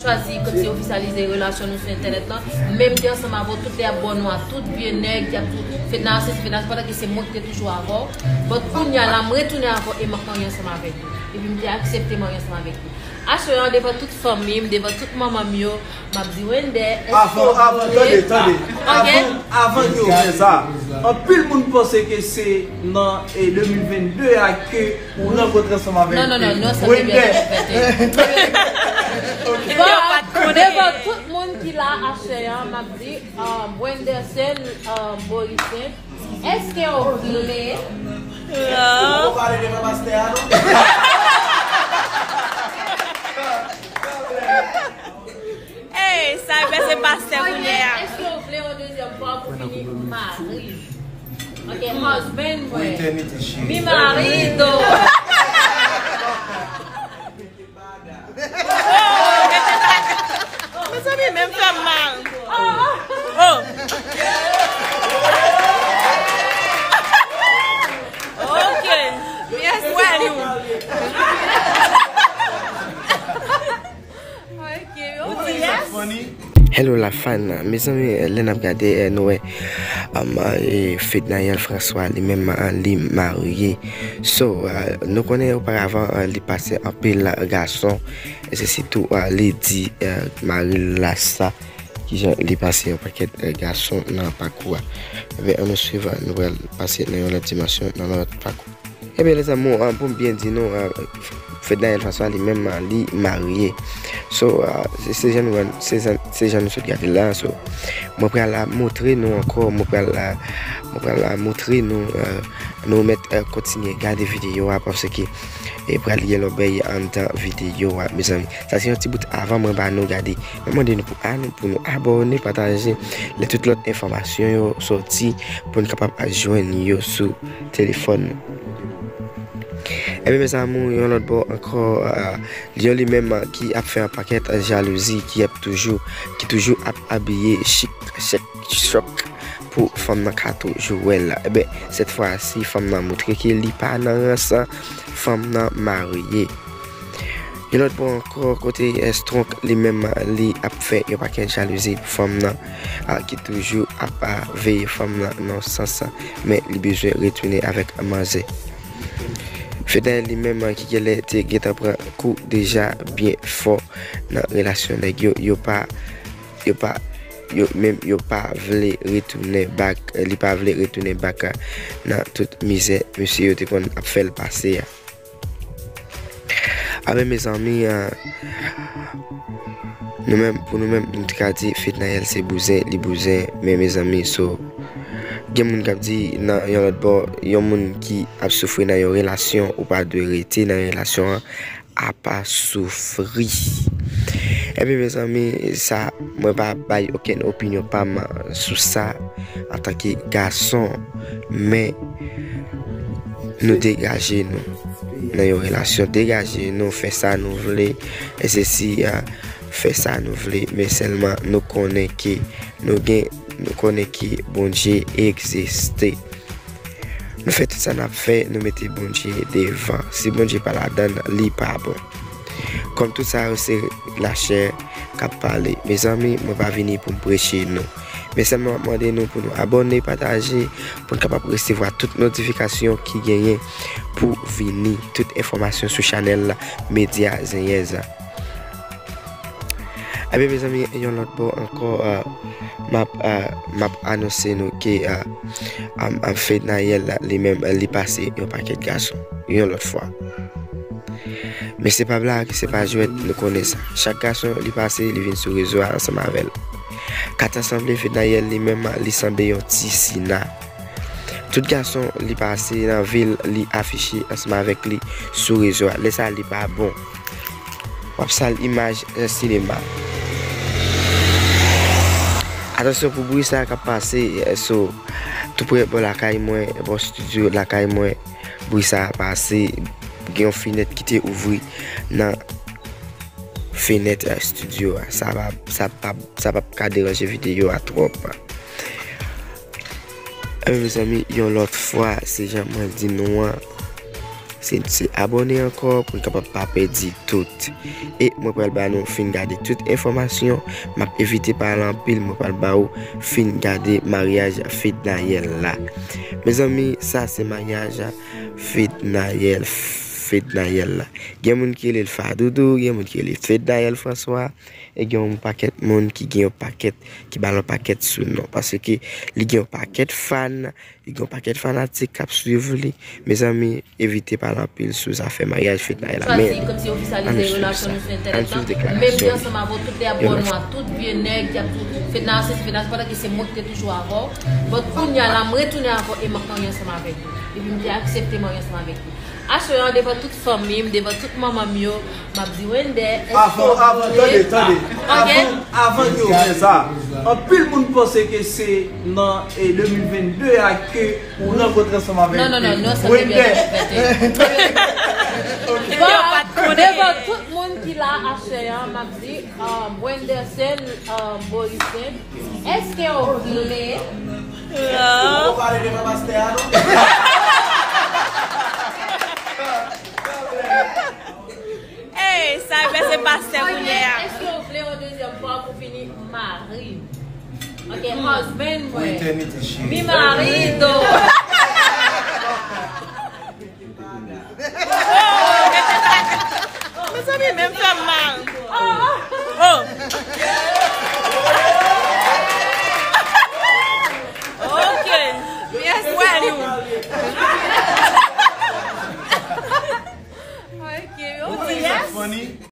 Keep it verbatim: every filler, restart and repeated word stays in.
chwazi kòmsi ofisyalize relasyon nou sou entènèt lan, men m te ansanm avè w tout lè y ap ba w non a tout vye nèg ki ap di w Fednaelle sesi, Fednaelle sa, pandan ke se mwen ki te toujou avè w. But kounye a la, m retounen avè w e m ap marye ansanm avèk ou. Epi m te aksepte marye ansanm avèk ou. Aswè an, devan tout fanmi m, devan tout manman m yo, m ap di Wender, èske w vle? Avan, avan, tande, tande. Ok. Avan, avan ke w fè sa, anpil moun panse ke se nan, eh, de mil venn de a ke ou rankontre ansanm avèk Wender. Non, non, non, non, sa se byen fèt. Bon, devan tout moun ki la aswè an, m ap di, um, Wenderson, um, Borissaint, èske w vle? Non. Ou pale devan pastè a, non? Ey, sa e pèse pastè kounye a. Èske w vle yon dezyèm fwa pou vini mari? Ok, husband mwen. Mi marido. Mezanmi, men m fè m mal. Oh. Ok. Yes, wè nou. Ok, ok. Hello la fan, mezanmi, lè n ap gade, eh, nou wè, um, eh, Fednaelle François li menm, eh, li marye. So, eh, nou konnen oparavan, eh, li pase anpil, eh, gason, e se sitou, eh, li di, eh, mari l la sa, kijan li pase yon pakèt, eh, gason nan pakou a. Ebyen, ann nou swiv, eh, nou pral pase nan yon lòt dimansyon, nan lòt pakou. Ebyen, lèzanmi, ah, pou m byen di nou, ah, Fednaelle François li menm, ah, li marye. So, ah, se, se jan nou, se jan, se jan nou sot gade la. So, mwen pral, ah, montre nou ankò, mwen pral, ah, mwen pral, ah, montre nou, ah, nou mèt, ah, kontinye gade videyo a, paske, eh, pral gen lòbèy anndan videyo a, mezanmi. Sa se yon ti bout avan mwen ba nou gade. Mwen mande nou pou, ah, nou, pou nou abòne, pataje, lè tout lòt enfòmasyon yo sòti, pou n kapab jwenn yo sou telefòn nou. Ebyen, mezanmi, yon lòt bò ankò, ah, Lion li menm, ah, ki ap fè yon pakèt, ah, jalouzi, ki ap toujou, ki toujou ap abiye chik, chèk, chòk pou fanm nan ka toujou wè l la. Ebyen, sèt fwa si fanm nan montre ke li pa nan rans, fanm nan marye. Yon lòt bò ankò, kote, eh, Strunk li menm, li ap fè yon pakèt jalouzi pou fanm nan, ah, ki toujou ap, ah, veye fanm nan nan sans, men li bezwen retounen avèk manzè. Fednaelle li menm, ah, ki genlè te gentan pran kou deja byen fò nan relasyon nèg yo, yo pa, yo pa, yo menm yo pa vle retounen back, li pa vle retounen back, ah, nan tout mizè mesye yo te konn ap fè l pase a. Amen, mezanmi, ah, nou menm, pou nou menm, nou te ka di Fednaelle se bouzen, li bouzen, men mezanmi, so, gen moun k ap di nan yon lòt bò, yon moun ki ap soufri nan yon relasyon, ou pa dwe rete nan relasyon an, apa soufri. Ebyen, mezanmi, sa, mwen pa bay okenn opinyon pa m sou sa antanke gason, men nou degaje nou nan yon relasyon, degaje nou, fè sa nou vle, e se si, ah, fè sa nou vle, men sèlman nou konnen ke nou gen, nou konnen ke Bondye egziste. Nou fè tout sa n ap fè, nou mete Bondye devan. Si Bondye pa ladann, li pa bon. Kòm tout sa yo se lachè k ap pale. Mezanmi, mwen pa vini pou m preche nou. Men sèlman m ap mande nou pou nou abòne, pataje, pou n kapab resevwa tout notifikasyon ki genyen pou vini, tout enfòmasyon sou chanèl Medya Zenyèz la. Ebyen, mezanmi, yon lòt bò ankò, ah, m ap, ah, m ap anonse nou ke, ah, ah, ah, Fednaelle la, li menm, li pase yon pakèt gason, yon lòt fwa. Men se pa blag, se pa jwèt, nou konnen sa. Chak gason li pase, li vin sou rezo a ansanm avè l. Ka ta sanble Fednaelle li menm, li sanble yon ti Sina. Tout gason li pase nan vi l, li afiche ansanm avèk li sou rezo a. Lè sa a, li pa bon. W ap sal imaj, eh, sinema. Atansyon pou bri sa a k ap pase, eh, so, tou pre bò lakay mwen, bò estidyo lakay mwen, bri sa a pase, gen yon fenèt ki te ouvri nan fenèt, eh, estidyo a. Sa pa, sa pa, sa p ap ka deranje videyo a twòp. Ebyen, mezanmi, yon lòt fwa, se jan mwen di nou an, Se, se abòne ankò pou n kapab pa pèdi tout. E mwen pral ba nou fin gade tout enfòmasyon. M ap evite pale anpil, mwen pral ba ou fin gade maryaj Fednaelle la. Mezanmi, sa se maryaj Fednaelle, Fednaelle la. Gen moun ki rele l Fadoudou, gen moun ki rele Fednaelle François, e gen yon pakèt moun ki gen yon pakèt, ki ba l yon pakèt sou non. Paske li gen yon pakèt fan, li gen yon pakèt fanatik k ap swiv li. Mezanmi, evite pale anpil sou zafè maryaj Fednaelle la. Men, ann swiv sa. Ann swiv deklarasyon li. Menm jan ansanm avè w, tout lè y ap bò nou a, tout vye nèg ki ap tou Fednaelle sesi, Fednaelle, pandan ke se mwen ki te toujou avè w. Bon, kounye a la, m retounen avè w e m ap marye ansanm avèk ou. Epi m te aksepte marye ansanm avèk ou. Aswè a, devan tout fanmi m, devan tout manman m yo, m ap di, Wender, èske w vle? Avan, avan, tande, tande. Ok. Avan, avan ke w fè sa, anpil moun panse ke se nan, eh, de mil venn de a ke ou rankontre ansanm avèk Wender. Non, non, non, non, sa te byen fèt. Bon, devan tout moun ki la aswè a, m ap di, um, Wenderson, um, Borissaint, èske w vle? Ou pale devan pastè a, non? Ey, sa e pèse pastè kounye a. Èske w vle yon dezyèm fwa pou vini mari? Ok, husband mwen. Pou etènite, cheri. Mi marido.